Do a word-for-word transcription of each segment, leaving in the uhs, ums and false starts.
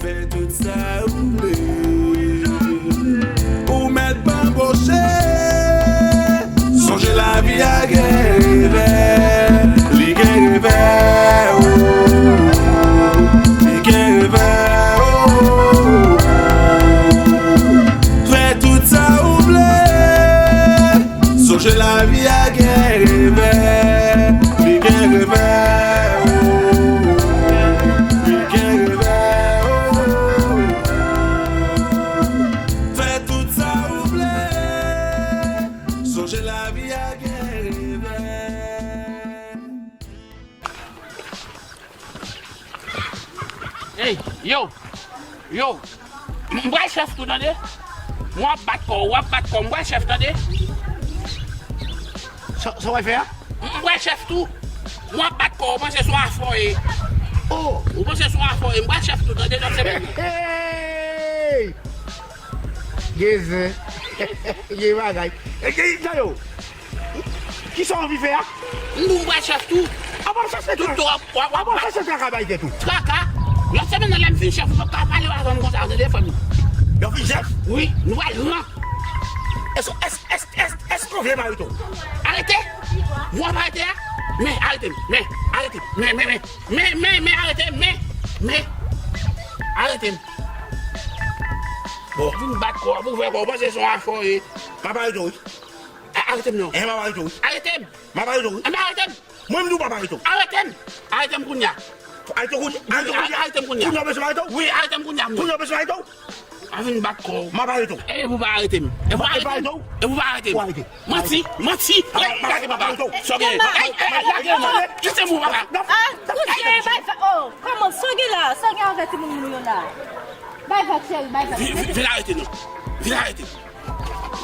Fè tout sa ou vle. Ou mèt banboche. Sonje lavi a gen revè. Li gen revè, oh. Li gen revè, oh. Fè tout sa ou vle. Sonje lavi a gen revè, li gen revè, oh. Li gen revè, oh. Fè tout sa ou vle. Sonje lavi a gen revè. Ey, yo! Yo! M pral chèf tou, tande? M ap bat kò w, w ap bat kò m, m pral chèf, tande? Sa, sa w pral fè a? M pral chèf tou. M ap bat kò w, w panse se yon afè w ye. Oh! Ou panse se yon afè w ye, m pral chèf tou, tande, lòt semèn nan. Hey! Gen zen. Gen bagay. E, gen, sa yo. Kisa w anvi fè a? M di w m pral chèf tou. Apa w chache traka? Apa w chache traka bay tèt ou? Traka? Lòt semèn nan lè m fin chèf, ou p ap ka pale avè m konsa, tande fanmi. Lè w fin chèf? Wi, nou pral ran. Èske, èske, èske, èske, èske w vle m arete w? Arete? Ou ap arete a? Men, arete m. Men, arete m. Men, men, men. Men, men, men, arete m. Men, men. Arete m. Bon. Vin bat kò w, pou fè kò w panse se yon afè w ye. M ap arete w, wi. A-, arete m non. Eh, m ap arete w, wi. Arete m. M ap arete w, wi. Anben arete m. Mwen, m di w m ap arete w. Arete m. Arete m kounye a. Arete w kounye a. Arete w kounye a. Arete m kounye a. Kounye a w bezwen arete w? Wi, arete m kounye a. Kounye a w bezwen arete w? A vin bat kò w. M ap arete w. E pou w pa arete m. E pou w pa arete m. E pou w pa arete m. Manti, manti. Ey, lage papa. Sa w gen? Ey, ey, lage non. Kite m, papa. Ah, kouzen, bay va-, oh, kòman, sa w gen la? Sa w gen avè timoun moun yo la? Bay vag, cheri, bay vag. Vin, vin, vin arete non. Vin arete.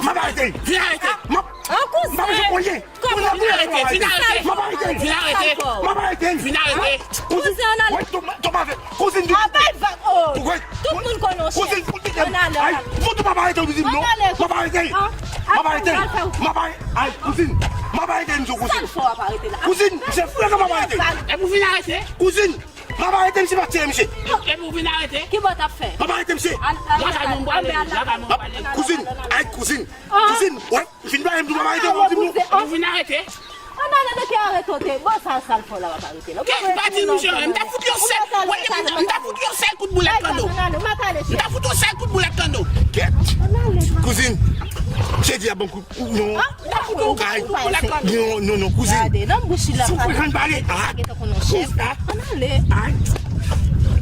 M ap arete l. Vin arete. M ap, m ap jwenn konyen. Vin arete, vin arete. M ap arete l. Vin arete. M ap arete l. Vin arete. Kouzin, ann ale. Wè, tou, tou pa fè. Kouzin, vin. Ah, bay vag, oh. Tout moun konnen w chèf. Kouzin, fout li. Ann ale, ann ale. Ay, fout ou pa arete l, kouzin, non. M ap arete l. M ap arete l. M ap arete l. Ay, kouzin. M ap arete l, m di w, kouzin. Sa l fè w ap arete la? Kouzin, se frè ke m ap arete l. E pou vin arete. Kouzin. M ap arete misye, m ap tiye misye. E pou vin arete? Ki bò t ap fè? M ap arete misye. Lakay mwen m prale, lakay mwen m prale. Kouzin, ay kouzin. Kouzin, wè, m fin pale m di w m ap arete w, kouzin m non. E pou vin arete? Ann ale, de ki arete w te? Bon, sa, sa l fè w la, w ap arete la. Kèk pati nou chanje, m ta fout yon sèl, wè, m ta fout yon sèl kout boulèt kanno. M ta fout yon sèl kout boulèt kanno. Kèt. Kouzin, se di a bon kout. Non. Ah, m ta fout yon kout boulèt kanno. Non, non, non, kouzin. Gade, nan bouch li la. Si w frekan pale. Ah. Gentan konn yon chèf. Ann ale. Ay.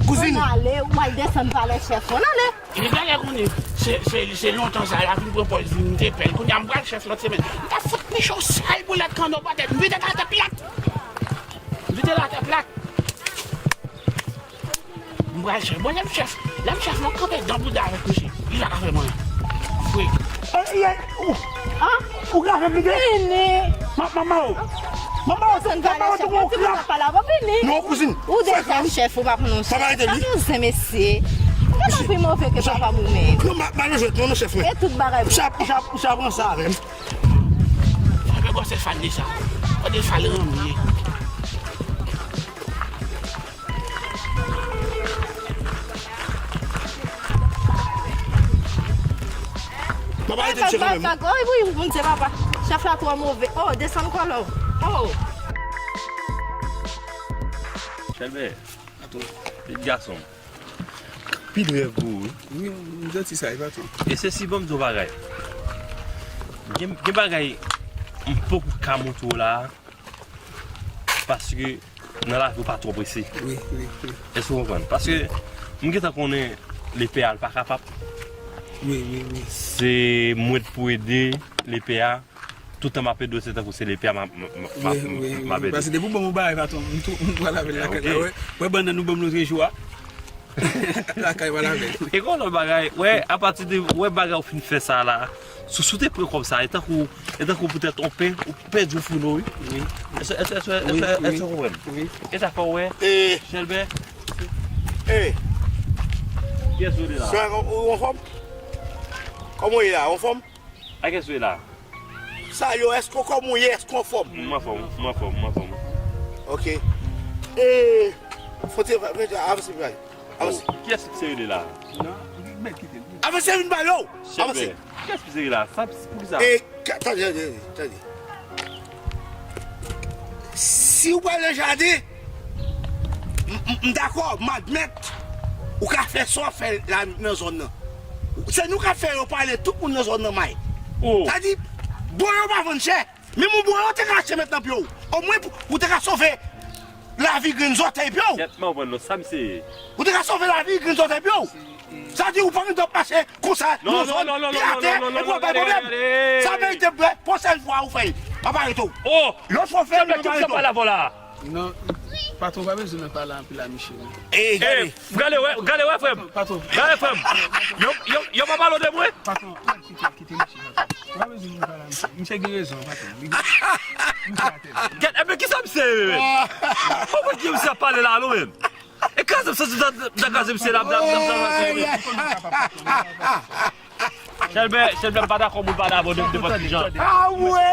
Kouzin. Ann ale, ou al desann palè chèf. Ann ale. Li genlè konnen. Se, se, se lontan sa, l ap vin pran pòz vin te pè l. Kounye a, m pral chèf lòt semèn. M ta fout miche yon sèl boulèt kanno pa tèt. M vide l atè plat. M vide l atè plat. M pral chèf. Bon, lè m chèf, lè m chèf, m ap kanpe dan bouda avèk misye. Li pa ka fè m anyen. Fre. Ey, ey, ou, ou ka fè m vide? Vini. Ma-, manman w. Manman w, manman w, tou moun ap pale avè w, vini. Non, kouzin. Ou deja chèf, ou pa pran non chèf. Sa pa ede li. Sa nou zen mesye. Ou gentan pi move ke papa m ou menm. Non, ma, ma jwèt, non, non, chèf mwen. E tout bagay. Ou sa, ou sa, ou sa pran sa avè m. Sa fè gwosè fal li sa. Gade fal ranm li ye. Papa, rete chèf mwen. Ay, wi, wi, Bondye, papa. Chèf la twò move. Oh, desann kòlò. Oh. Chèlbè, pitit gason. Anpil rèv pou ou, wi. Wi, m santi sa, e patwon. E se si, ban m di w bagay. Gen, gen bagay m poko ka montre w la. Paske nan lavi ou pa twò prese. Wi, wi, wi. Èske w konprann? Paske m gentan konnen lepè a, l pa kapab. Wi, wi, wi. Se mwen k pou ede lepè a. Toutan m ap ede w, se tankou se lepè a m ap, m, m, m ap, wi, wi, m ap ede. Paske depi w ban m yon bagay, patwon, m tou, m pral avè l lakay la. Wè, wè bannann ou ban m lòt jou a. Lakay pral avè l. E gon lòt bagay, wè, apati de, wè bagay ou fin fè sa la, si, si w te pran kòb sa, e tankou, e tankou poutèt on pen, ou pèdi yon founo, wi. Wi. Èske, èske, èske, èske, èske w konprann? Wi. E sa fè w wè, Chèlbè? Ey. Kiyès ou ye la? Frè, ou, ou anfòm? Kòman w ye la? Ou anfòm? A kiyès ou ye la? Sa yo, èske w kòman w ye? Èske w anfòm? M anfòm, m anfòm, m anfòm. Ok. E, Fò te, avanse, avanse. Kiyès ki serye la? Non, men kite l. Avanse, vin ba yo. Avanse. Kiyès ki serye la? Sa, poukisa? E, tande, tande, tande. Si w pral nan jaden, m, m, m dakò, m admèt, ou ka fè sa w ap fè la nan zòn nan. Se nou k ap fè yo pale tout moun nan zòn nan may. Sa di, bon, yo pa vann chè. Menm yon bon, yo te ka achte met nan pye w. Omwen, pou, ou te ka sove lavi grenn zòtèy pye w. Kèt, m konprann non, sa misye ye. Ou te ka sove lavi grenn zòtèy pye w. Sa di ou pa gen dwa mache konsa nan zòn, pye atè, epi w ap bay pwoblèm. Sa merite brè, pwochèn fwa ou fè l. M ap arete w. Lòt fwa w fè l, m ap arete w. Non, patwon pa bezwen nan pale anpil a misye non. Ey, gade. Gade wè, gade wè frè m. Patwon. Gade frè m. Yo, yo, yo pa pale de mwen. Patwon, kite, kite misye, patwon. Ou pa bezwen vin pale a misye. Misye gen rezon, patwon. Li gen rezon. Misye atè. Gad, ebyen kisa misye ye menm? Konprann ki misye ap pale la non menm. E kraze m santi m ta, m ta kraze misye la, m ta, m ta, m ta kraze misye. Chèlbè, Chèlbè, m pa dakò moun pale avè w nenpòt ki jan. Awe!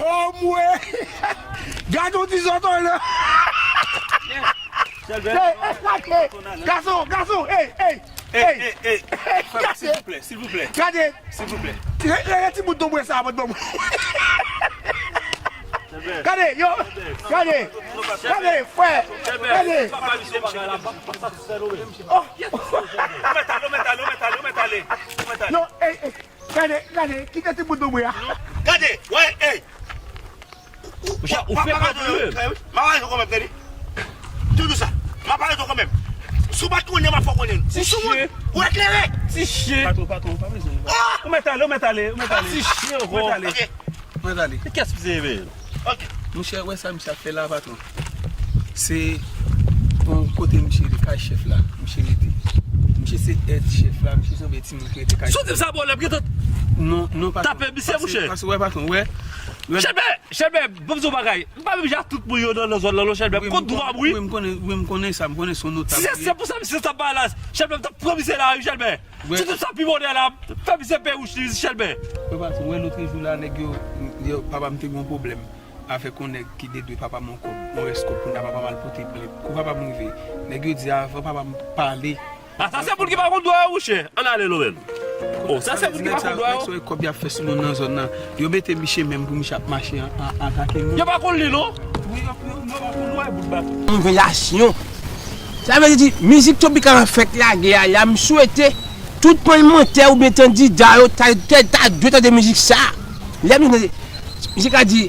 Omwe! Gad yon ti zòtò la! Chèlbè. Ey, ey, gade! Gason, gason, ey, ey! Ey, ey, ey, frè m, silvouplè, silvouplè. Gade! Silvouplè. Rele ti bout donbwe sa a, bout donbwe. Gade, yo! Gade! Gade, frè! Gade! Oh! Ou mèt ale, ou mèt ale, ou mèt ale, ou mèt ale, ou mèt ale. Non, ey, ey, gade, gade, kite ti bout donbwe a. Gade, wè, ey. Ou fè pwoblèm. M ap pale kanmenm, tande. Toujou sa. M ap pale kanmenm. Si w pa t konnen, m ap fè w konnen. Ou sou moun. Ou eklere. Ti chen. Patwon, patwon, ou pa bezwen. Ou mèt ale, ou mèt ale, ou mèt ale. Ti chen ankò. Ou mèt ale. Ou mèt ale. Kiyès misye ye menm? Monchè, wè sa misye ap fè la, patwon. Se yon kote misye rete kay chèf la. Misye rete. Misye se èd chèf la, misye sanble timoun ki rete kay chèf la. Soti sa bò lè m gentan. Non, non, patwon. Tape misye, monchè. Pase, pase, wè, patwon, wè. Chèlbè, Chèlbè, ban m di w yon bagay. M pa menm jan ak tout moun yo nan, nan zòn nan non, Chèlbè. M konn dwa m, wi. Wi, m konnen, wi, m konnen sa, m konnen se yon notab. Si se, se pou sa misye t ap bay la, Chèlbè, m t ap pran misye lari, Chèlbè. Sitou sa pi bonè la, fè misye peye wouch li, Chèlbè. Wè, patwon, wè, lòt jou la, nèg yo, yo, papa m te gen yon pwoblèm avèk yon nèg ki te dwe papa m yon kòb, yon rès kòb, kounye a papa m al pote plent. Kou papa m rive, nèg yo di avan papa m pale, A, sa se moun ki pa konn dwa yo, monchè. Ann ale, Lomèl. O, sa se moun ki pa konn dwa yo. Nèg sa yo, kòb y ap fè sou nou nan zòn nan. Yo mete misye menm pou misye ap mache an, an, atake moun. Yo pa konn li, non. Wi, yo, yo, yo pa konn dwa yo, bout baton. Yon revelasyon. Sa vle di, mizik Tropicana fèk lage a la, m swete tout palmantè oubyen kandida yo ta, ta, ta dwe tande mizik sa. Lè m tande, mizik la di,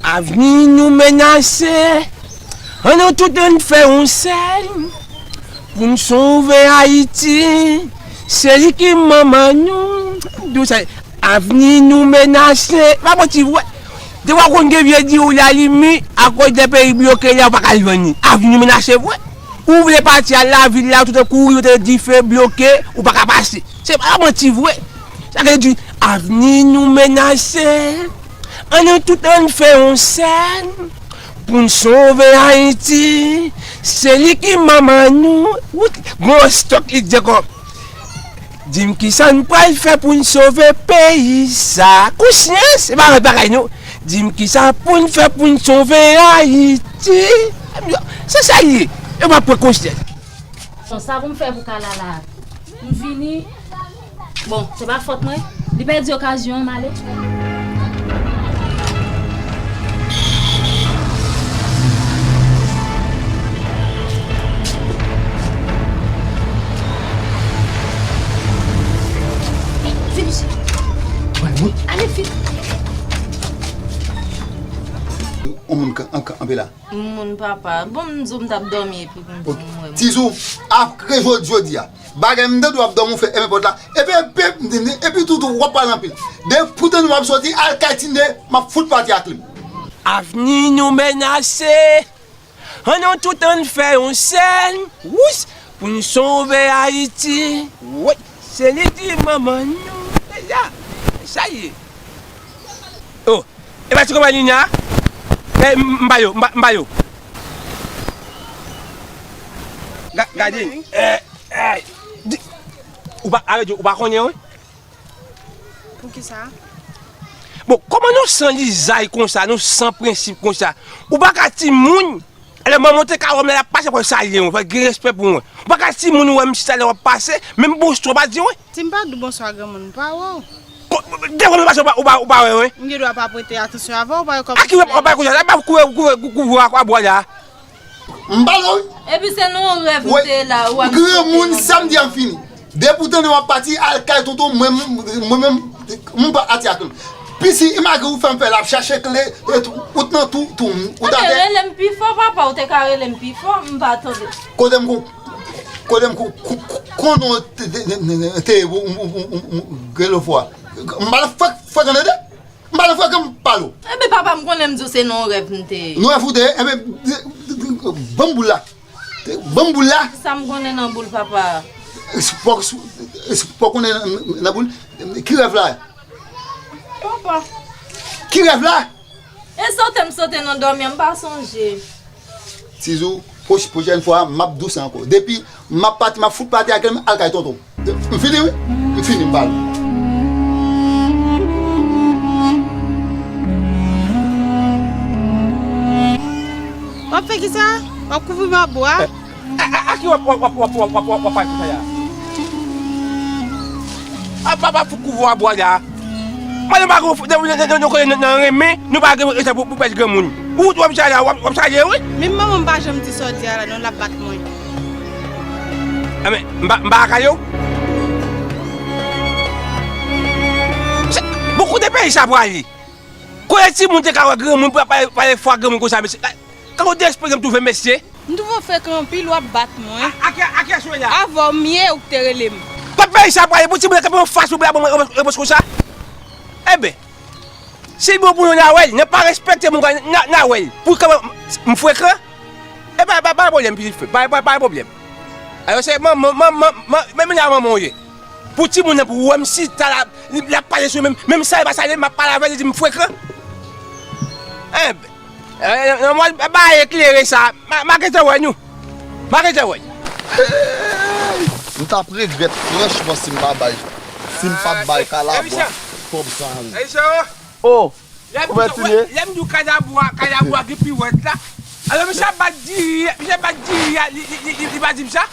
Avni nou menase. Ann nou tout ann fè yon sèl pou n sove Ayiti. Se li ki manman nou. Dou sa, avni nou menase. Pa manti vre. Depi w konn gen vye di w la limi, akoz de peyi bloke la, ou pa ka al vann li. Avni nou menase vre. Ou vle pati al lavil la, tout kouri, ou te dife, bloke, ou pa ka pase. Se pa manti vre. Sa vle di, avni nou menase. Ann nou tout ann fè yon sèn pou n sove Ayiti. Se li ki manman nou. Wout, gwo stòk li di ankò. Di m kisa n pral fè pou n sove peyi sa. Konsyans, se pa yon bagay non. Di m kisa pou n fè pou n sove Ayiti. Se sa l ye. E m ap pran konsyans. Bon, sa pou m fè pou Kalala? M vini. Bon, se pa fòt mwen. Li pèdi okazyon an, m ale. Vini isit. Ale vit. Yon moun kan-, an kanpe la. Moun papa. Bon, m di w m t ap dòmi epi m di w m wè moun. Tizou, apre jodi, jodi a, bagay m tande w ap dòmi, w fè enmen pòt la. Epi, epi, epi toutou, w ap pale anpil. Depi w tande m ap soti, al kay Tinde, m ap fout pati ak li. Avni nou menase. Ann nou tout ann fè yon sèl. Wouch! Pou n sove Ayiti. Woy! Se li ki manman nou. Deja. Sa ye. Oh, e pa ti konpayi Nina? E, m, m ba yo, m ba, m ba yo. Ga-, gade. Eh, eh, di, ou pa, a vle di, ou pa konnen, wi? Poukisa? Bon, kòman nou san lizay konsa, nou san prensip konsa? Ou pa ka timoun, Alò, manman w te ka wè m lè l ap pase, pou l salye w, fò l gen respè pou mwen. Ou pa ka timoun ou wè m chita lè w ap pase, menm bonswa w pa di mwen. Si m pa di w bonswa, granmoun, m pa wè w. Ko-, de fwa m pase, ou pa, ou pa, ou pa wè mwen. M gen dwa pa prete atansyon avè w, ou pa wè kòman. A ki w pa wè konsa? Lè m ap kouvè, kouvè, kouvè a bwa la. M pale wi. Epi se nan yon rèv m te la, ou ap granmoun, sa m di ap fini. Depi w tande m ap pati, al kay tonton, mwen, mwen menm, m pa pati ak li. Pisi, imagine ou fè m fè l ap chache kle, e tou, ou t nan tou, tou, ou t atè. Rele m pi fò, papa, ou te ka rele m pi fò, m pa tande. Kote m kon, kote m kon, kon, kon, konnen w te, te, te, te, te, ou, ou, ou, ou, ou, gelo fwa. M pa fè, fè tande de. M pa nan frekan m pale w. Ebyen, papa, m konnen m di w se nan yon rèv m te ye. Nan rèv ou te ye? Ebyen, ban m boul la. Ban m boul la. Sa m konnen nan boul, papa? Fò, fò konnen nan, nan boul. Ki rèv la? Papa. Ki rèv la? E sote m sote nan dòmi an, m pa sonje. Tizou, pwoch-, pwochèn fwa, m ap dous ankò. Depi m ap pati, m ap fout pati ak li, al kay tonton. M fini, wi. M fini, m pale. W ap fè kisa? W ap kouvri m ak bwa? A, a, a ki w ap, w ap, w ap pale konsa la? A, papa fout kouvri w ak bwa la. Mwen, nou pa gen, nou, nou, nou, nou konnen nan, nan renmen, nou pa gen respè pou, pou pèt granmoun. Ou, w ap salye, w ap, w ap salye, wi. Menm manman m pa janm di sa w di a la, non, l ap bat mwen. Enben, m pa, m pa lakay ou. Se, bon, kote peyi sa prale? Kote timoun te ka wè granmoun pou pale, pale fwa granmoun konsa, mesye? Ka kote espri m twouve, mesye? M twouve w frekan anpil, w ap bat mwen. A, a ki, a ki aswè la? Avè w m ye, ou te rele m. Kot peyi sa prale pou timoun kanpe anfas ou pou y ap ban mwen repons konsa? Enben, si l bon pou nou, n a wè l, n a pa respekte moun, n a, n a wè l. Pou kòman m frekan? E pa, pa, pa pwoblèm, pitit frè, pa, pa, pa pwoblèm. Alò, se manman, manman, manman, menm la manman w ye. Pou timoun nan, pou wè m chita la, li, l ap pale sou menm, menm sa, e pa sa, li, m ap pale avè l, li di m frekan. Enben. E, nan mwa ba eklere sa, m a, m a gentan wè nou. M a gentan wè. M t ap regrèt franchman si m pa bay, si m pa t bay Kalabwa kòb sa a. Oh, lè m di w, lè m di w Kalabwa, Kalabwa gen piwèt la. Alò, misye ap bat diri, misye ap bat diri a, li, li, li, li, li pa di m sa?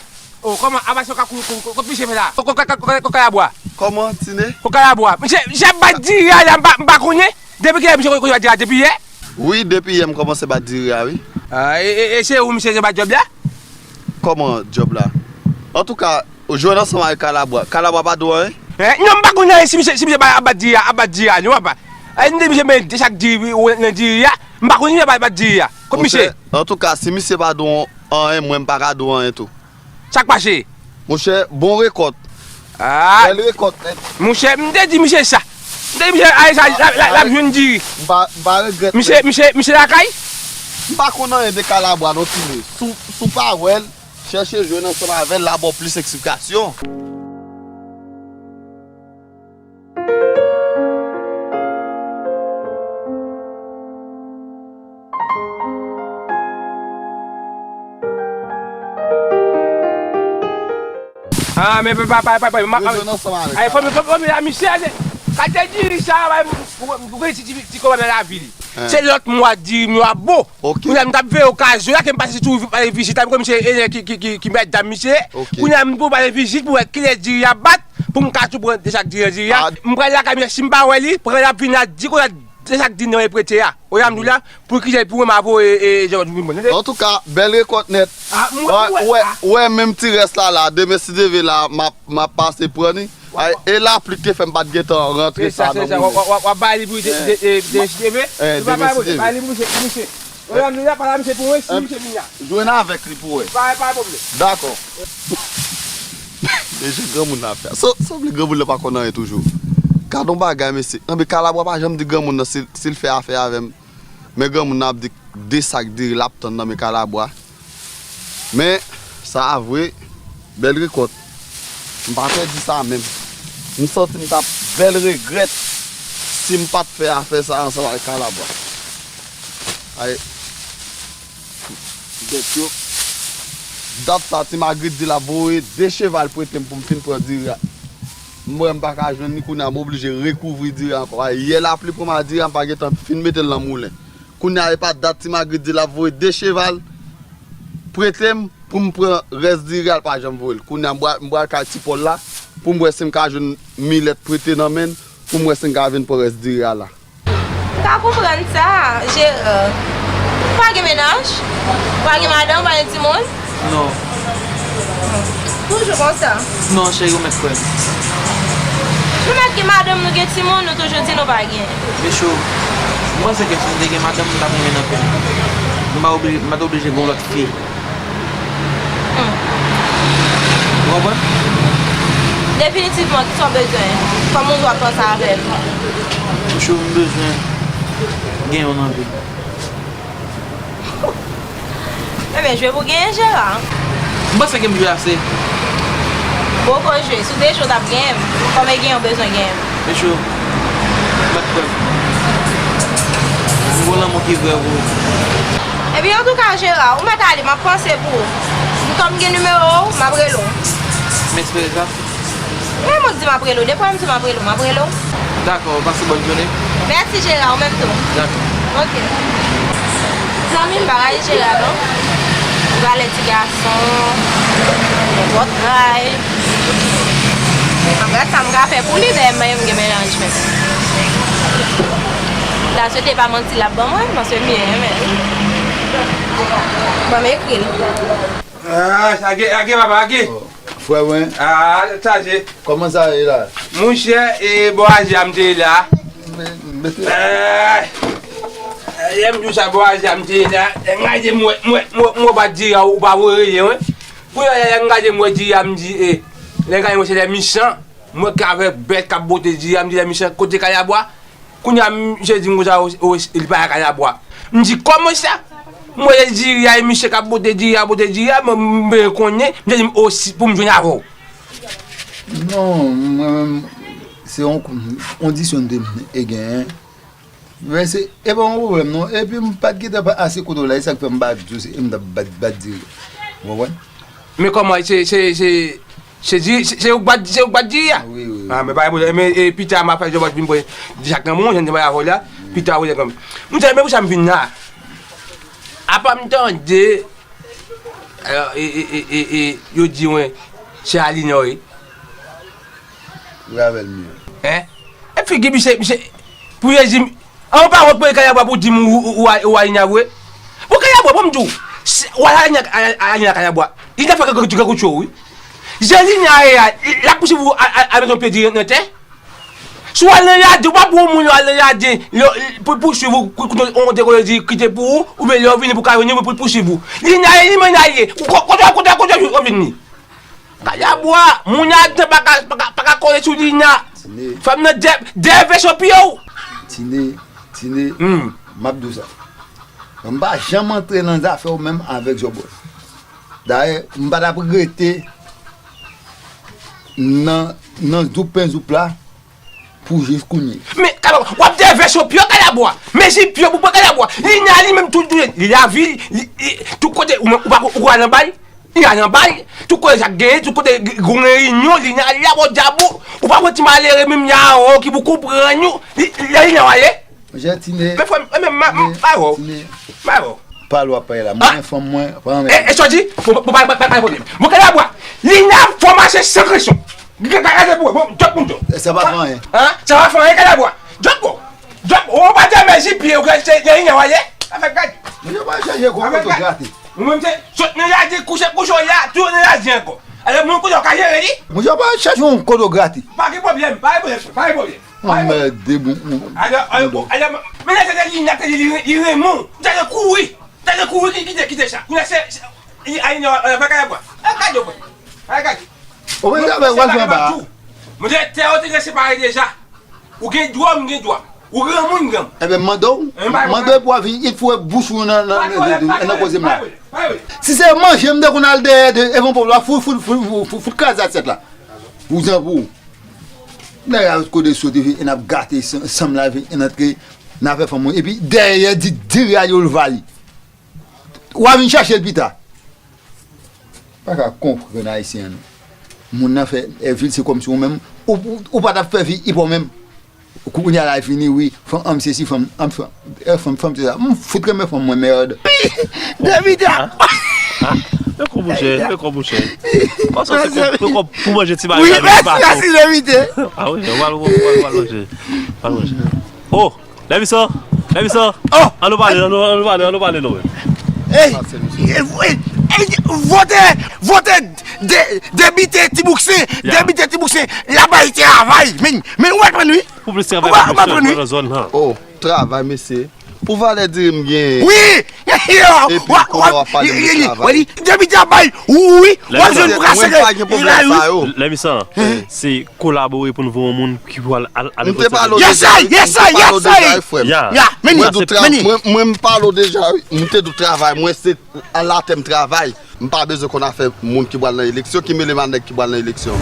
Oh, kòman, avanse w ka kouri, kouri, kouri, kote misye fè la? Kote, kote, kote, kote Kalabwa? Kòman, Tine? Kote Kalabwa? Misye, misye ap bat diri a la, m pa, m pa konnen. Depi kilè misye kòmanse bat diri a? Depi yè? Wi, depi yè m kòmanse bat diri a, wi. A, e, e, e se ou misye te ba djòb la? Kòman djòb la? Antouka, ou jwenn ansanm avèk Kalabwa. Kalabwa pa di w anyen? E, non, m pa konnen si misye, si misye ap bat diri a, ap bat diri a, non, papa. E, m di misye men de sak diri, wi, nan diri a. M pa konnen si misye ap bat diri a. Kot misye? Monchè, antouka, si misye pa di w anyen, mwen m pa ka di w anyen tou. Sa k pase? Monchè, bon rekòt. A! Bèl rekòt nèt. Monchè, m te di misye sa. M te di misye, ale sa, l ap, l ap, l ap jwenn diri. M pa, m pa regrèt. Misye, misye, misye lakay? M pa konn anyen de Kalabwa non, Tine. Si w, si w pa wè l, chèche jwenn ansanm avè l, l a ba w plis eksplikasyon. A, men pa, pa, pa, pa, pa, ma, nou jwenn ansanm avèk ay, fò m, fò m, fò m, a, misye, a, se, kalite diri sa, bay, pou, pou, pou, ti, ti, ti kòb nan lavi li. Se lòt mwa diri m yo ap bon. Ok. Kounye a m t ap veye okazyon la, ke m pase sou pale vizit la, m konn misye enjènyè ki, ki, ki, ki mèt dam misye. Ok. Kounye a m pou pale vizit pou wè kilè diri a bat, pou m ka tou pran de sak diri an diri a. M pral lakay misye, si m pa wè li, pran l ap vin la, di kote de sak diri nan e prete a. Ou ya m di w la, pou ki jè pou mwen m ap voye, e, e, Jean Claude vin pran, tande? Antouka, bèl rekòt nèt. A, mwen, ou wè, ou wè menm ti rès la la, demen si Dye vle la, m ap, m ap pase pran li. Ay, e lapli k te fè m pa t gentan rantre sa nan moulen. W ap bay li pou de, de, de, de, de, bay li pou misye, pou misye. Ou la, m la, pale a misye pou mwen, si misye vin la. Jwenn avèk li pou wè. Pa, pa pwoblèm. Dakò. E jan granmoun nan ap fè. Sa, sanble granmoun nan pa konn anyen toujou. Gad on bagay, mesye. Anben, Kalabwa pa janm di granmoun nan si, si l fè afè avè m. Men granmoun nan ap di de sak diri l ap tann nan men Kalabwa. Men, sa a vre, bèl rekòt. M pa t di sa menm. M santi m t ap bèl regrèt si m pa t fè afè sa a ansanm avèk Kalabwa. Ay, bèt yo. Dat sa, Ti Magrit di l ap voye de cheval prete m pou m fin pran diri a. M wè m pa ka jwenn li, kounye a m oblije rekouvri diri a ankò. Ay, yè lapli pran m a diri a, m pa gentan fin mete l nan moulen. Kounye a, e pa dat Ti Magrit di l ap voye de cheval Prete m pou m pran rès diri a, l pa janm voye l. Kounye a, m pral, m pral kay Ti Pòl la pou m wè si m ka jwenn milèt prete nan men l, pou m wè si m ka vin pran rès diri a la. M pa konprann sa, Jeran. Ou pa gen mennaj? Ou pa gen madanm, ou pa gen timoun? Non. Toujou konsa? Non, cheri, ou mèt kwè m. Nou mèt gen madanm, nou gen timoun, nou toujou di nou pa gen. Michou, m panse ke si m te gen madanm, m t ap renmen nan pen. M pa oblije, m pa t oblije gen yon lòt fi. Hmm. Ou konprann? Definitivman, kisa w bezwen? Kòman w ap panse avè l? Michou, m bezwen gen yon nan vi m. Ebyen, jwe pou genyen, Jera. M panse ke m jwe ase. Poko jwe. Si w te jwe, w t ap genyen m. Kòm e genyen, w bezwen genyen m. Michou, ou mèt kwè m. M gon lanmou ki vrè pou ou. Ebyen, antouka, Jera, ou mèt ale, m ap panse pou ou. Kòm m gen nimewo w, m ap rele w. M espere sa. Men mwen k di m ap rele w. Depi w di m ap rele w, m ap rele w. Dakò, pase bòn jounen. Mèsi, Jera, ou menm tou. Dakò. Ok. Zanmi m, bagay Jera, non? Valè ti gason, nenpòt bagay. M ap gad sa m ka fè pou li, dèyè m, m gen mennaj menm. La swete pa manti l ap ban mwen, paske m byen renmen l. Ban m ekri l. Ah, age, age, papa, age. Oh, frè mwen. Ah, tèt chaje. Kòman sa ye la? Monchè, e bò aje a m te ye la. Me-, mete. Eh, lè m di w sa, bò aje a m te ye la. Lè m gade m wè, m wè, m wè, m wè w pa t diri a, ou pa voye rele, wi. Pou lè, lè m gade m wè diri a, m di, eh, lè m gade m wè se lè michan. M wè k avèk bèt k ap bote diri a, m di lè michan kote kay a bwa. Kounye a, misye di m konsa, o, o, li pa nan kay a bwa. M di, kòman sa? M wè diri a, e misye k ap bote diri a, bote diri a, mwen, m bezwen konnen, misye di m, o, si, pou m jwenn avè w. Non, mwen menm, se yon, yon disyon m te genyen. Men se, e pa yon pwoblèm non. Epi m pa t gentan pa ase kote w la, e sa k fè m pa di w se, e m t ap bat, bat diri. Ou konprann? Men kòman, se, se, se, se di, se, se ou k bat, se ou k bat diri a? Wi, wi, wi. Ah, men pa gen pwoblèm. Men, e, pita, m a fè jòbòt vin pran di chak nan men w, jan m te pale avè w la. Pita, ou konprann. M di, men pou sa m vin la? Apa m tande, e, e, yo di mwen, se Alinè w ye. Ravel mye. Hein? E figi misye, misye, pou Jezi, an ou pa wont mwen kay a bwa pou di m ou, ou, ou, ou, ou Alinè vre? Bon, kay a bwa, bon, m di w, si, ou al Alinè, al, al Alinè kay a bwa. Li nan fè kèk, kèk, kèk cho, wi. Jan Alinè ye a, l ap pouswiv ou al, al, al met yon pye diri nan tè. Si w al nan jaden, ou pa pou moun yo al nan jaden, yo, pou, pou swiv ou, kou, kou, on te konnen di kite pou ou, oubyen lè yo vini pou ka vini, pou, pou swiv ou. Alinè ye, li menm al ye. Ou ko-, kote, kote, kote, kote w vini? Kay a bwa, moun adan pa ka, pa ka, pa ka kole sou Lina. Tine. Fanm nan dè, dè vèsyon pye w. Tine, Tine, hmm, m ap di w sa. M pa janm antre nan zafè w menm avèk Jòbòt. Dayè, m pa t ap rete nan, nan zoup pen zoup la. Pou jis kounye. Men, kalabwa, w ap dèvèse pye kalabwa. Men si pye pou pran kalabwa. Li nan li menm tou, tou, li lavi, li, li, tout kote, ou, ou pa, ou pa nan bal, li nan bal, tout kote sa genyen, tout kote gon reyinyon, li nan li la bò dyab ou, ou pa pran ti malere menm ya, oh, ki pou konprann ou, li, li, li nan ale. Jètine. Men frè m, men ma, ma, ma, oh. Tine. Ma, oh. Pale w ap pale la. Mwen, fanm mwen, pa anmède. E, e, sa w di? Bon, bon, pa, pa, pa, pa pwoblèm. Bon, kalabwa, li nan fò mache san kresyon. Gade pou bon, djòp moun djòp. Sa pa fè anyen. Hein? Sa pa fè anyen, kalabwa. Djòp bon. Djòp, ou pa te mezi pye, ou se, se, se, se, se, afè gad. Mwen pa chache gwo koto grate. Ou menm se, sot nan jaden, kouche, kouche w la, tou nan jaden ankò. Alò, mwen kote w ka jere li? Mwen pa chache yon koto grate. Pa gen pwoblèm, pa gen pwoblèm, pa gen pwoblèm. Anmède, bon, bon. Alò, alò, bon, alò, men lè se li, li, li renmen w, ou ta dwe kouri. Ou ta dwe kouri, ki-, kite, kite sa. Kounye a se, se, li, ay, non, alò, pa gade bwa. Ay, gade bwa. Ay, gade. Ou mwen, mwen, mwen, mwen, mwen, mwen, tè yo te gen separe deja. Ou gen dwa, m gen dwa. Ou granmoun, granmoun. Ebyen, mande w, mande w pou w vin, il faut bouch ou nan, nan, nan, nan, nan koze m la. Si se manje, m te konn al dèyè de, evan pou la, fout, fout, fout, fout, fout kraze asyèt la. Pou zan pou. Nèg la kote soti, vin, n ap gate san, sanm la, vin, n antre, n ap fè fanm mwen. Epi, dèyè, di, diri a yo l vali. W a vin chache l pita. Pa ka konprann ayisyen an non. Moun nan fè, eh, vil, se kòmsi ou menm, ou, ou, ou pa t ap fè vi ipo menm. Kounye a la fini, wi, fanm, an, sesi, fanm, an, fanm, eh, fanm, fanm, se sa. M fout renmen fanm mwen, mèd. Gravita! Mouche, fè kòb mouche. Paske se pou, pou, pou manje ti bagay la, mèsi, mèsi, Levite. Ah wi, ou pral, ou pral, ou pral manje. Ou pral manje. Oh, Lèmisan, Lèmisan. Oh, ann nou pale, ann nou, ann nou pale, ann nou pale non. Ey, ey, ey, vote, vote, de, debite Tibouksen, debite Tibouksen, l ap bay travay, men, men ou pa konprann wi. Pou plis travay, pou plis travay nan zòn nan. Oh, travay, mesye. Pou valè diri m gen. Wi! Epi kounye a w ap pale m de travay. Depi te ap bay, wi, w ap jwenn pou ka sere. Mwen pa gen pwoblèm sa yo. Lèmisan, se kolabore pou n voye yon moun ki pou al, al, al. M te pale w deja, wi. Yes, sir, yes, sir, yes, sir. Ya, meni, meni. Mwen, mwen m pale w deja, wi. M te di w travay, mwen se anlatè m travay. M pa bezwen konn afè moun ki pral nan eleksyon, ki mele m a nèg ki pral nan eleksyon.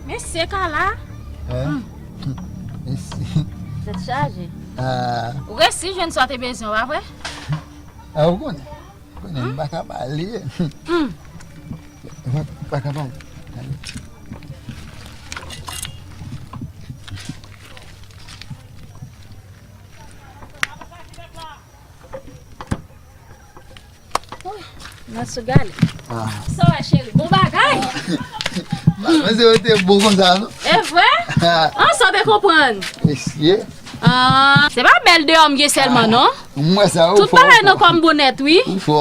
Mesye Kala. Hein? Mesye. Tèt chaje. Ah. Ou resi jwenn sa w te bezwen, pa vre? Ah, ou konnen. Konnen m pa ka pale. Hmm. M pa ka pale. Nan sou gale. Ah. Sa w wè, cheri? Bon bagay! Mwen se yo te bon konsa, non? E vre? Ah. An, sa w te konprann? Mesye. Ah, se pa bèl deyò m gen sèlman, non. M wè sa, ou fò. Tout bagay nan kò m bon nèt, wi. Ou fò.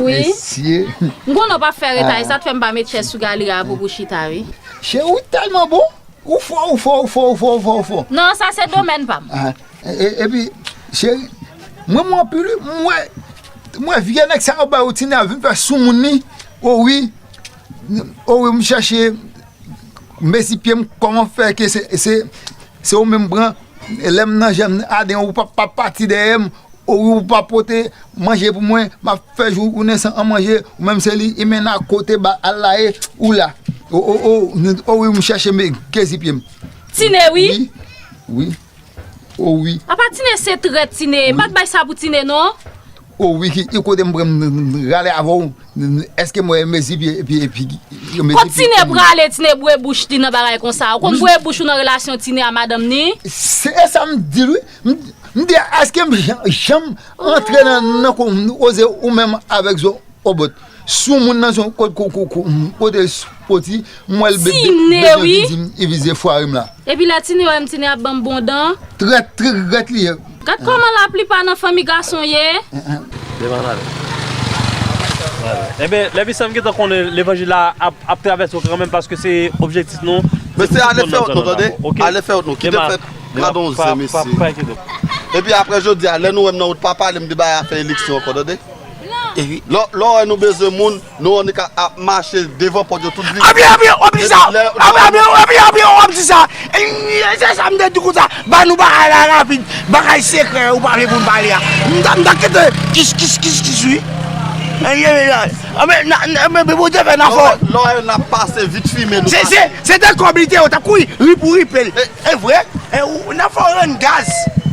Wi. Mesye. M konnen w p ap fè reta, e sa t fè m pa met chèz sou gale a pou, pou chita, wi. Cheri, ou tèlman bon. Ou fò, ou fò, ou fò, ou fò, ou fò, ou fò. Non, sa se domèn pa m. Ah, e, e, epi, cheri, mwen, mwen anpil, wi, mwen, mwen vye nèg sa yo bay ou tine a vin fè soumoun li. O wi, o wi, m chèche, m mezi pye m, kòman fè ke se, se, se ou menm pran, lè m nan jèm aden, ou pa, pa pati dèyè m, O wi, ou pa pote manje pou mwen, m ap fè jou ou nèsan an manje, ou menm se li, i men a kote ba al la e, ou la. O, o, o, o wi, m chèche m kezipye m. Tine, wi. Wi, wi. O wi. Apa Tine se trèt, Tine. M pa t bay sa pou Tine, non. O wi, ki, ki kote m pran m, m, m rale avè w, m, m, èske mwen mezi pye, epi, epi, mezi pye. Kot Tine prale, Tine bwe bouch li nan bagay konsa? Ou konn bwe bouch ou nan relasyon Tine a madanm ni? Se sa m di l, wi. M, m di, èske m jan, janm antre nan, nan kò m oze ou menm avèk zo obot? Sou moun nan se yon kote, ko, ko, ko, kote soti, m wè l be, be, Tine, wi. Vize, vize fwari m la. Epi lè Tine wè m, Tine ap ban m bon dan. Trèt, trèt li ye. Gad kòman laplipa nan fanmi gason ye. Devan ale. Enben, Lèvisan, m gentan konnen levanjil la ap, ap travèse w kanmenm paske se objektif nou. Mesye, ale fè wout nou, tande. Ale fè wout nou. Kite m fè gade yon zen, mesye. Epi apre jodi a, lè nou wè m nan wout, pa pale m de bagay afè eleksyon ankò, tande. Lè, lè w wè nou bezwen moun, nou annik ap mache devan pòt yo tout vini. Anpi, anpi, w ap di sa. Anpi, anpi, anpi, anpi, w ap di sa. E, se sa m te di konsa. Ba nou bagay la rapid. Bagay sekrè ou pa vle pou n pale a. M ta, m ta kite kis, kis, kis, kis, wi. Anben, Bondye fè n a fò. Lè w wè n ap pase vit fimen nou pase. Se, se, se te kòb li te yo, t ap kouri, rip ou ripe l. E vre? E, ou, n ap fè w rann gaz.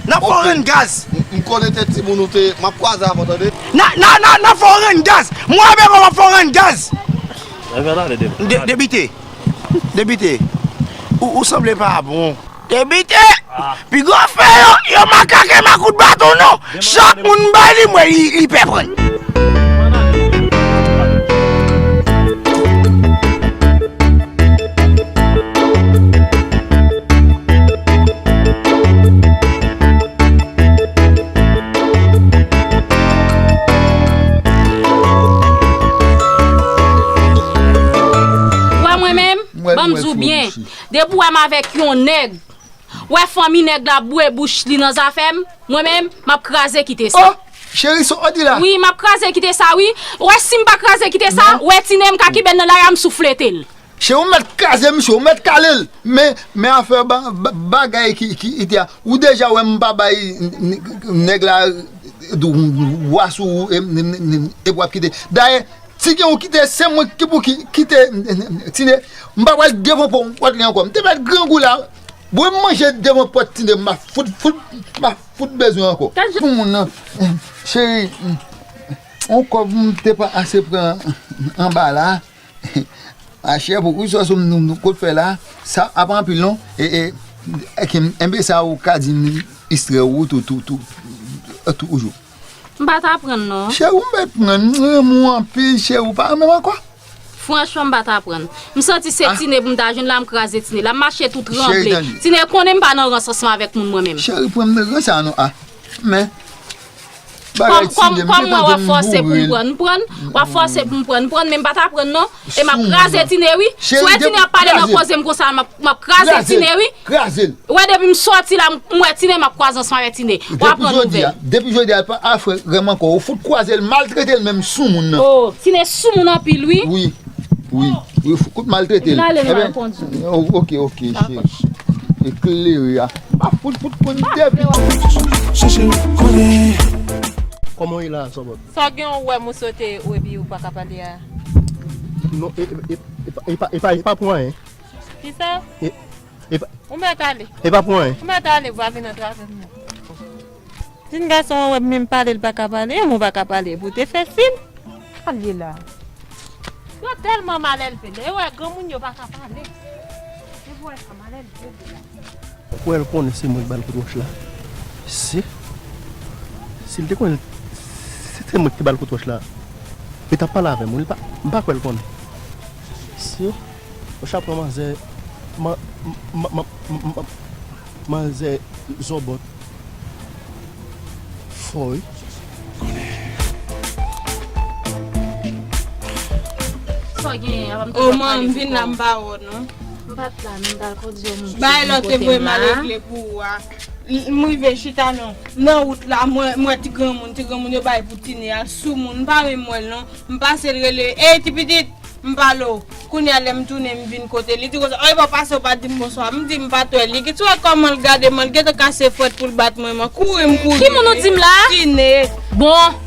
N ap fè w rann gaz. M, m konnen te timoun ou te, m ap kwaze avè w, tande. N a, n a, n a, n ap fè w rann gaz. Mwen avèk ou, m ap fè w rann gaz. Depite. Depite. Ou, ou sanble pa bon. Depite. Pi gwo fè yo, yo makake makout baton non. Chak moun bay li, mwen li, li pè pran. Wè mwen menm, ban m di w byen, depi w wè m avèk yon nèg, wè fanmi nèg la bwe bouch li nan zafè m, mwen menm, m ap kraze kite sa. Oh, cheri, sa w di la? Wi, m ap kraze kite sa, wi. Ou wè, si m pa kraze kite sa, ou wè Tine m ka kenbe l nan lari a, m souflete l. Cheri, ou mèt kraze misye, ou mèt kale l. Men, men afè ba, ba, bagay ki, ki ite a, ou deja wè m pa bay n, n, nèg la dwa sou ou, e, n, n, n, epi w ap kite. Dayè, si gen ou kite, se mwen ki pou ki, kite, n, n, n, Tine. M pa pral devan pòt li ankò. M te mèt grangou la. Bon, m manje devan pòt Tine, m ap fout, fout, m ap fout bezwen ankò. Pou moun nan, cheri, yon kòb m te pa ase pran anba la. Machè, pou kou sa sou m, nou, nou kot fè la, sa ap anpil non. E, e, e, enben sa ou ka di m istrè ou tou, tou, tou. Toujou. M pa t aprann non. Cheri, ou mèt pran, m renmen w anpil, cheri, ou pa renmen m ankò? Franchman, m pa t aprann. M santi se Tine pou m ta jwenn la, m kraze Tine. La m mache tou tranble. Tine konnen m pa nan rans ansanm avèk moun mwen menm. Cheri, pran m nan rans sa non a. Men, bagay Tine, m te tande m boure l. Kòm w ap fòse pou m pran, m pran. W ap fòse pou m pran, m pran, men m pa t aprann non. E m ap kraze Tine wi. Si w wè Tine ap pale nan koze m konsa, m ap kraze Tine wi. Kraze l. Ou wè depi m sòti la, m wè Tine, m ap kwaze ansanm avèk Tine. W ap pran nouvèl. Depi jodi a, depi jodi a, l pa afè renmen ankò. Ou fout kwaze l, maltrete l menm soumoun nan. Oh, Tine soumoun anpil wi. Wi, wi, wi, ou fout maltrete l. Vin ale, m pral kondui. Ok, ok, cheri. Eklere a. M pa fout, fout konn depi. Chèche konnen. Kòman w ye la, Zòbòt? Sa w gen w wè m ou sote w epi ou pa ka pale a? Non, e, e, e, e, e pa, e pa, e pa pou anyen. Kisa? E, e pa, Ou mèt ale. E pa pou anyen. Ou mèt ale, ou pa vin antrave m non. Jèn gason an wè m menm pale l pa ka pale, e mwen pa ka pale pou te fè sil. Ale la. Yo tèlman malelve, lè yo wè granmoun yo pa ka pale. Se pou wè sa malelve vre la. Ou kwè l konnen se mwen ki ba l kout wòch la? Se, si l te konnen se, se mwen ki te ba l kout wòch la, li t ap pale avè m wi, li pa, m pa kwè l konnen. Se, ou chak pran manzè, man, man, man, man, manzè Zòbòt. Fò wi. Sa w genyen, apa m te konn pale pou kò w? O man, m vin la, m pa wè w non. M pa t la, men m t al kondui yon moun ki vin kote m la. Bay lòt te voye m al regle pou ou a. M rive chita nan, nan wout la, mwen, mwen ti granmoun, ti granmoun yo bay pou Tine a, soumoun, m pa menm wè l non. M pase l rele, ey ti pitit! M pale w. Kounye a lè m tounen m vin kote l, li di konsa, oy bon pase w pa di m bonswa. M di m pa t wè l. Li gentan wè kòman l gade mwen, li gentan kase fwèt pou l bat mwen, mwen kouri m kouri. Ki moun ou di m la? Tine. Bon.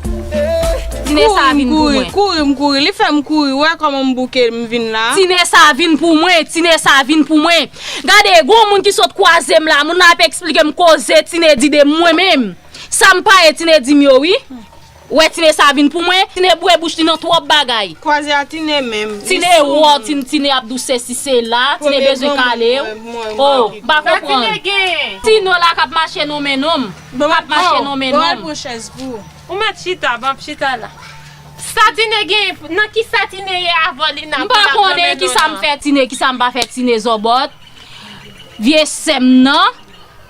Tine sa vin pou mwen. Kouri m kouri, li fè m kouri, ou wè kòman m bouke m vin la. Tine sa vin pou mwen, Tine sa vin pou mwen. Gade, gon moun ki sot kwaze m la, moun nan ap eksplike m koze Tine di de mwen menm. Sa m pa ye Tine di m yo wi. Ou wè Tine sa vin pou mwen, Tine bwè bouch li nan twòp bagay. Kwaze a Tine menm. Tine wè w, Tine, Tine ap di w sesi sela, Tine bezwen kale w. Oh, m pa konprann. Tino la k ap mache nonmen nonm. K ap mache nonmen nonm. Bon, al pran chèz pou ou. Ou mèt chita, ban m chita la. Sa Tine gen, nan kisa Tine ye avè w, Lina? M pa konnen kisa m fè Tine, kisa m pa fè Tine, Zòbòt. Vye sè m nan.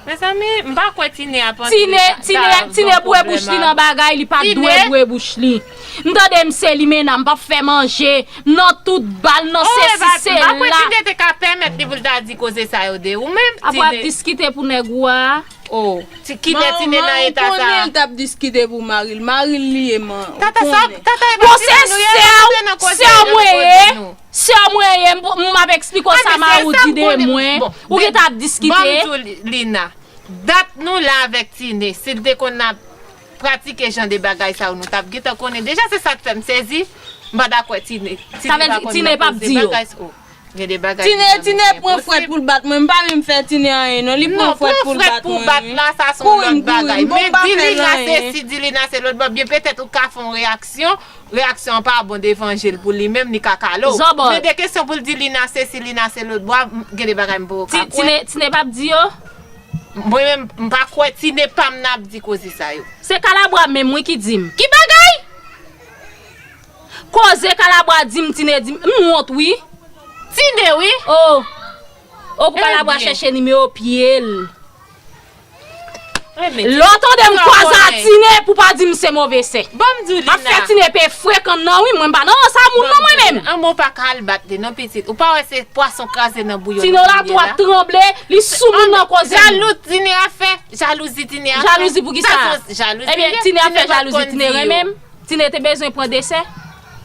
Mezanmi, m pa kwè Tine ap antre. Tine, Tine, Tine bwè bouch li nan bagay, li pa t dwe bwè bouch li. M tande m se limena, m p ap fè manje, m nan tout bal, nan sesi sela. M pa kwè Tine te ka pèmèt li pou l ta di koze sa yo de ou menm, Tine. Apre w ap diskite pou nèg ou a. Oh, kilè Tine nan eta sa? Manman, ou konnen l t ap diskite pou mari l. Mari l li ye, man. Tata, sa, tata, e pa Tine nou ye, nou antre nan koze, nou antre nan koze nou. Sè w mwen ye, m, m ap eksplike w sa Mawo di de mwen. Ou gentan ap diskite. Ban m di w, Lina, dat nou la avèk Tine, si l te konn ap pratike jan de bagay sa yo, nou t ap gentan konnen. Deja, se sa k fè m sezi, m pa dakò Tine. Tine pa konn nan koze bagay sa yo. Gen de bagay ki sanble enposib. Tine, Tine pran fwèt pou l bat mwen, m pa menm fè Tine anyen non, li pran fwèt pou l bat mwen wi. Kouri m kouri, m pa fè l anyen. Di Lina sesi, di Lina se lòt bò, byen petèt ou ka fè yon reyaksyon. Reyaksyon an pa bon devan je l pou li menm, li ka kale w. Zòbòt. Men de kesyon pou l di Lina sesi, Lina se lòt bò, m, gen de bagay m poko ka kwè. Ti, Tine, Tine p ap di yo? Mwen menm, m pa kwè Tine pa m nan ap di koze sa yo. Se Kalabwa menm wi ki di m. Ki bagay? Koze Kalabwa di m, Tine di m, m wont wi. Tine wi. Oh. Oh, pou Kalabwa chèche nimewo pye l. Lè w tande m kwaze a Tine pou pa di m se move sè. Ban m di w, Lina. M ap fè Tine peye frekan nan wi, mwen m pa nan rans a moun non mwen menm. An bon, ou pa ka al bat li non pitit. Ou pa wè se pwason kraze nan bouyon li ye la? Tine la twò tranble, li sou moun nan koze m. Jalou Tine ap fè, jalouzi Tine ap fè. Jalouzi pou kisa? Ebyen, Tine ap fè jalouzi, Tine renmen m. Tine te bezwen pran desè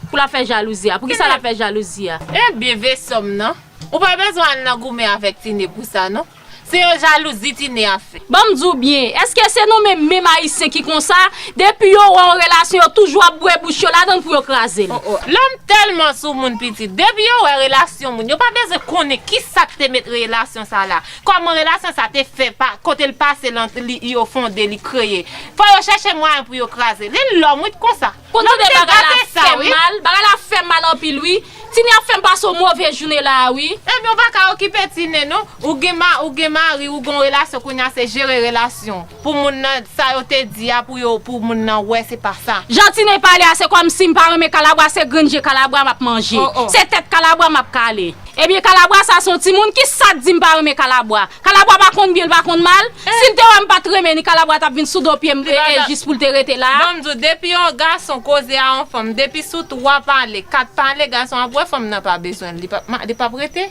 pou l ap fè jalouzi a. Poukisa l ap fè jalouzi a? Ebyen, vye sè m nan. Ou pa bezwen al nan goumen avèk Tine pou sa non. Se yon jalouzi Tine ap fè. Ban m di w byen, èske se nou menm, menm Ayisyen ki konsa? Depi yo wè yon relasyon, yo toujou ap bwè bouch yo ladan l pou yo kraze l. Oh, oh. Lòm tèlman sou moun pitit. Depi yo wè relasyon moun, yo pa bezwen konnen kisa k te met relasyon sa la. Kòman relasyon sa te fè, pa, kote l pase, li, yo fonde, li kreye. Fò yo chèche mwayen pou yo kraze l. E lòm wi t konsa. Konn tande bagay la fè m mal, bagay la fè m mal anpil wi. Tine ap fè m pase yon move jounen la a wi. Ebyen, ou pa ka okipe Tine non. Ou gen ma, ou gen mari, ou gen yon relasyon, kounye a se jere relasyon. Pou moun nan, sa yo te di a, pou yo, pou moun nan wè, se pa sa. Jan Tine pale a, se kòmsi m pa renmen kalabwa, se grenn je kalabwa m ap manje. Oh, oh. Se tèt kalabwa m ap kale. Ebyen, kalabwa sa se yon timoun, kisa k di m pa renmen kalabwa? Kalabwa pa konn byen, l pa konn mal. Si l te wè m pa t renmen ni kalabwa t ap vin sou do pye m, e, e, jis pou l te rete la. Ban m di w, depi yon gason koze a yon fanm, depi sou twa pale, kat pale, gason ap wè fanm nan pa bezwen l, li p ap ma-, li p ap rete.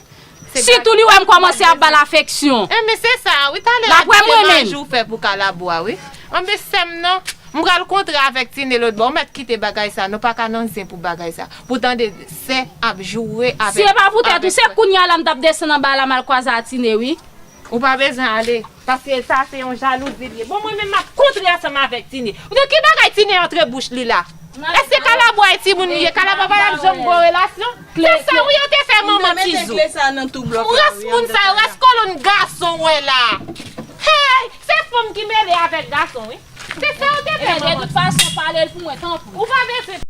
Sitou li wè m kòmanse ap ba l afeksyon. Enben, se sa, wi, talè a, kite manje ou fè pou kalabwa, wi. Enben, sè m nan, m pral kontre avèk Tine lòt bò. Ou mèt kite bagay sa, nou pa ka nan zen pou bagay sa. Pou tande sè ap joure avèk. Si e pa poutèt ou, se kounye a la m t ap desann anba la m al kwaze a Tine, wi. Ou pa bezwen ale, paske sa se yon jalouzi li ye. Bon, mwen menm m ap kontre ansanm avèk Tine. Ou di ki bagay Tine antre bouch li la? Èske kalabwa e timoun li ye? Kalabwa pa t ap janm gen yon relasyon? Se sa wi yo te fè manman Tizou. Ras moun sa yo, ras kolonn gason w wè la. Hey, se fanm ki mele avèk gason wi. Se sa yo te fè manman. De tout fason, pale l pou mwen, tanpri. Ou pa bezwen